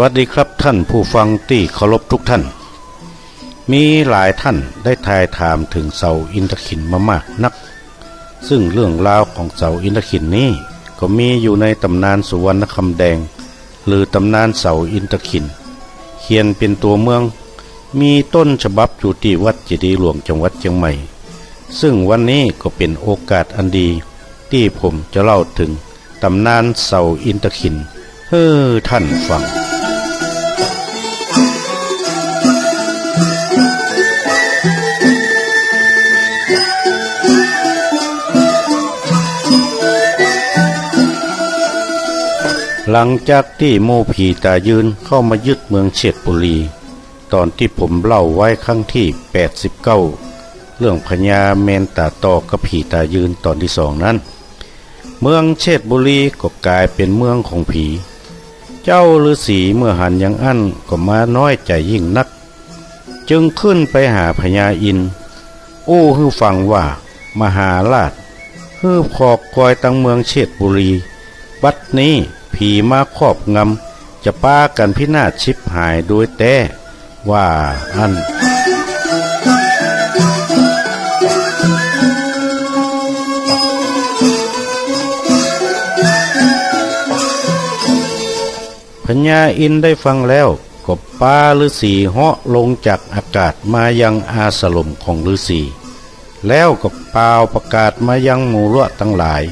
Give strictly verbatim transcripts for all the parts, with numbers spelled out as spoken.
สวัสดีครับท่านผู้ฟังตี้เคารพทุกท่าน มีหลายท่านได้ทายถามเถิงเสาอินทขิลมามากนัก ซึ่งเรื่องราวของเสาอินทขิลนี้ก็มีอยู่ในต๋ำนานสุวรรณคำแดง หรือต๋ำนานเสาอินทขิล เขียนเป๋นตั๋วเมือง มีต้นฉบับอยู่ตี้วัดเจดีย์หลวงจังหวัดเจียงใหม่ ซึ่งวันนี้ก็เป๋นโอกาสอันดีตี้ผมจะเล่าเถิง ต๋ำนานเสาอินทขิลหื้อท่านฟัง หลังจากตี้หมู่ผีต๋ายืนเข้ามายึดเมืองเชษฐบุรี ต๋อนตี้ผมเล่าไว้ครั้งตี้แปดสิบเก้า เรื่องพญาแมนต๋าต่อกับผีต๋ายืนต๋อนตี้สองนั้น เมืองเชษฐบุรีก็ก๋ายเป๋นเมืองของผี เจ้าฤๅษีเมื่อหันอย่างอั้นก็มาน้อยใจ๋ยิ่งนัก จึงขึ้นไปหาพญาอินทร์ อู้หื้อฟังว่า มหาราช หื้อผ่อคอยตังเมืองเชษฐบุรี บัดนี้ผีมาครอบงำ จะปากั๋นพินาศฉิบหายโดยแต๊ ว่าอั้น พญาอินทร์ได้ฟังแล้ว ก็ปาฤๅษีเหาะลงจากอากาศมายังอาสรมของฤๅษี แล้วก็ป่าวประกาศมายังหมู่ลัวะตังหลาย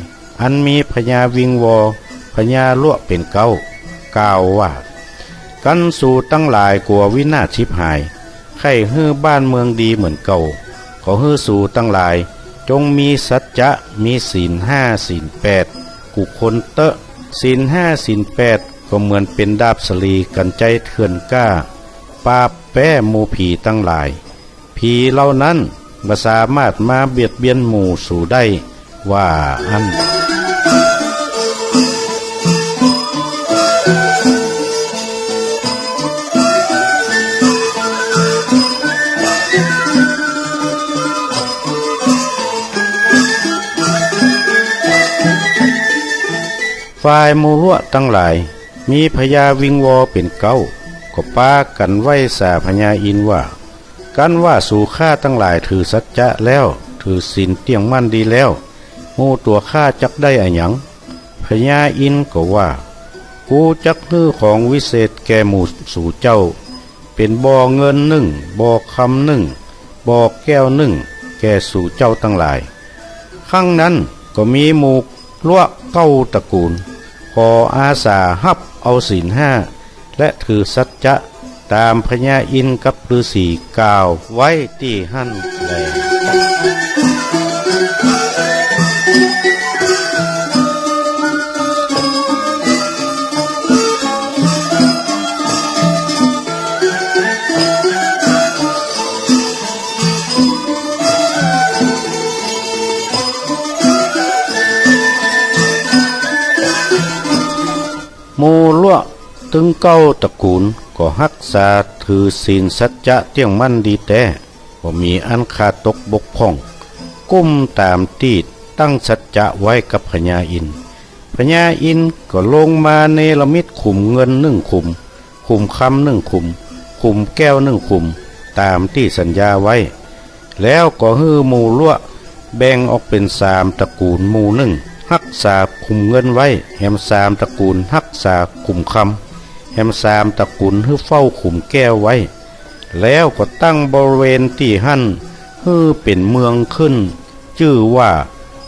อันมีพญาวิงวอ พญาลัวะเป๋นเก๊า กล่าวว่า กันสูตังหลายกั๋ววินาศฉิบหาย ใค่หื้อบ้านเมืองดีเหมือนเก่า ขอหื้อสูตังหลาย จงมีสัจจะ มีศีลห้า ศีลแปด กู้คนเต๊อะ ศีลห้า ศีลแปด ก็เหมือนเป๋นดาบสะหลีกั๋นใจ๊เถื่อนกล้า ปราบแป๊หมู่ผีตังหลาย ผีเหล่านั้นบ่สามารถมาเบียดเบียนหมู่สูได้ ว่าอั้น ฝ่ายหมู่ลัวะตังหลาย มีพญาวิงวอเป๋นเก๊า ก็ปากั๋นไหว้สาพญาอินทร์ว่า กันว่าสูข้าตังหลายถือสัจจะแล้ว ถือศีลเตี้ยงมั่นดีแล้ว หมู่ตั๋วข้าจักได้อะหยัง พญาอินทร์ก็ว่า กูจักหื้อของวิเศษแก่หมู่สูเจ้า เป๋นบ่อเงินนึ่ง บ่อคำนึ่ง บ่อแก้วนึ่ง แก่สูเจ้าตังหลาย ครั้งนั้นก็มีหมู่ลัวะเก้าตระกู๋น ขออาสาฮับเอาศีลห้า และถือสัจจะต๋ามพญาอินทร์กับฤๅษีกล่าวไว้ตี้หั้นแล หมู่ลัวะตึงเก้าตระกู๋นก็ฮักษาถือศีลสัจจะเตี้ยงมั่นดีแต๊ บ่มีอันขาดตกบกพร่อง กุ้มต๋ามตี้ตั้งสัจจะไว้กับพญาอินทร์ พญาอินทร์ก็ลงมาเนรมิตขุมเงินนึ่งขุม ขุมคำนึ่งขุม ขุมแก้วนึ่งขุม ต๋ามตี้สัญญาไว้ แล้วก็หื้อหมู่ลัวะแบ่งออกเป๋นสามตระกู๋น หมู่นึ่งฮักษาขุมเงินไว้ แหมสามตระกู๋นฮักษาขุมคำ แหมสามตระกู๋นหื้อเฝ้าขุมแก้วไว้ แล้วก็ตั้งบริเวณตี้หั้นหื้อเป๋นเมืองขึ้น จื้อว่า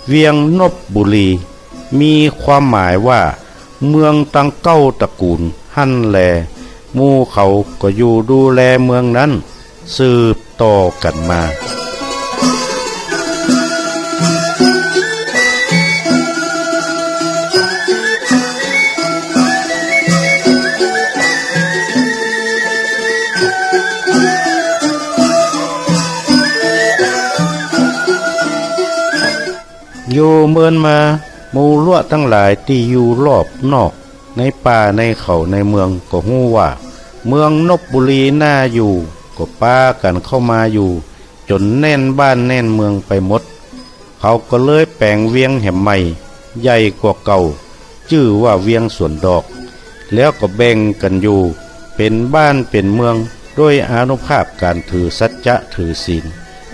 เวียงนพบุรี มีความหมายว่าเมืองตังเก้าตระกู๋นหั้นแล หมู่เขาก็อยู่ดูแลเมืองนั้นสืบต่อกั๋นมา อยู่เมินมา หมู่ลัวะตังหลายตี้อยู่รอบนอก ในป่าในเขาในเมืองก็ฮู้ว่า เมืองนพบุรีน่าอยู่ ก็ปากั๋นเข้ามาอยู่ จ๋นแน่นบ้านแน่นเมืองไปหมด เขาก็เลยแป๋งเวียงแหมใหม่ ใหญ่กว่าเก่า จื้อว่าเวียงสวนดอก แล้วก็แบ่งกั๋นอยู่ เป๋นบ้านเป๋นเมือง โดยอานุภาพก๋านถือสัจจะถือศีล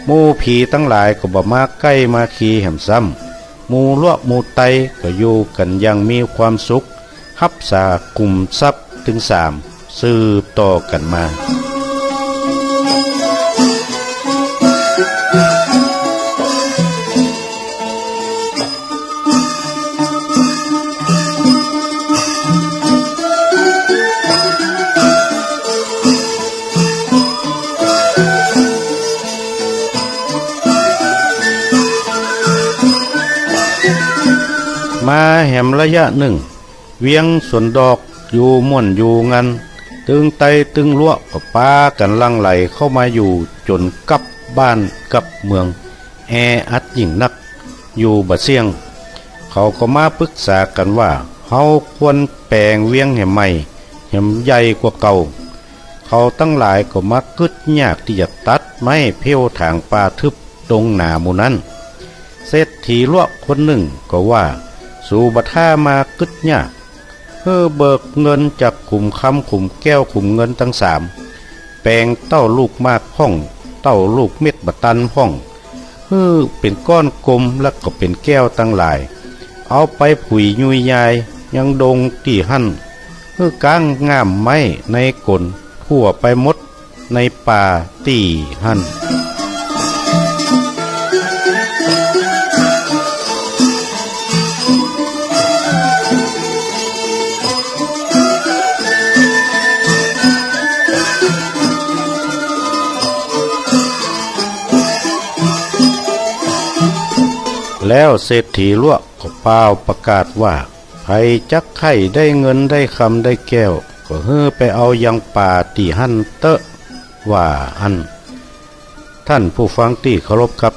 หมู่ผีตังหลายก็บ่มาใก้มาเคียงแหมซ้ำ หมู่ลัวะหมู่ไตก็อยู่กั๋นอย่างมีความสุข ฮับษาขุมทรัพย์ตึงสาม สืบต่อกั๋นมา มาแหมระยะนึ่ง เวียงสวนดอกอยู่ม่วนอยู่งัน ตึงไตตึงลัวะก็ปากั๋นหลั่งไหลเข้ามาอยู่จ๋นกับบ้านกับเมือง แออัดยิ่งนัก อยู่บ่เสี้ยง เขาก็มาปึกษากั๋นว่า เฮาควรแป๋งเวียงแหมใหม่ แหมใหญ่กว่าเก่า เขาตังหลายก็มากึ๊ดยากตี้จะตัดไม้เผี้ยวถางป่าทึบดงหนาหมู่นั้น เศรษฐีลัวะคนนึ่งก็ว่า สูบ่ถ้ามากึ๊ดยาก หื้อเบิกเงินจากขุมคำขุมแก้วขุมเงินตังสาม แป๋งเต้าลูกหมากพ่อง เต้าลูกเม็ดบ่ตันพ่อง หื้อเป๋นก้อนกลมและก็เป๋นแก้วตังหลาย เอาไปผุยยุยยายยังดงตี้หั้น หื้อก๊างง่ามไม้ในก๋นทั่วไปหมดในป่าตี้หั้น แล้วเศรษฐีลัวะก็ป่าวประกาศว่า ใผจักใค่ได้เงินได้คำได้แก้ว ก็หื้อไปเอายังป่าตี้หั้นเต๊อะ ว่าอั้น ท่านผู้ฟังตี้เคารพครับ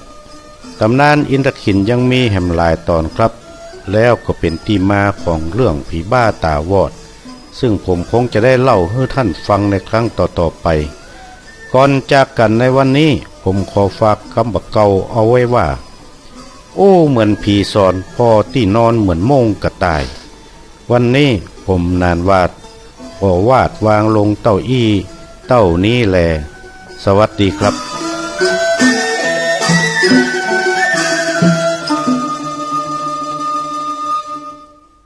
ต๋ำนานอินทขิลยังมีแหมหลายต๋อนครับ แล้วก็เป๋นตี้มาของเรื่องผีบ้าต๋าวอด ซึ่งผมคงจะได้เล่าหื้อท่านฟังในครั้งต่อๆ ไป ก่อนจากกั๋นในวันนี้ ผมขอฝากกำบ่าเก่าเอาไว้ว่า อู้เหมือนผีสอน ผ่อตี้นอนเหมือนโม่งกระต่าย วันนี้ผมหนานหวาด ขอวาดวางลงเต้าอี้ เต้านี้แล สวัสดีครับ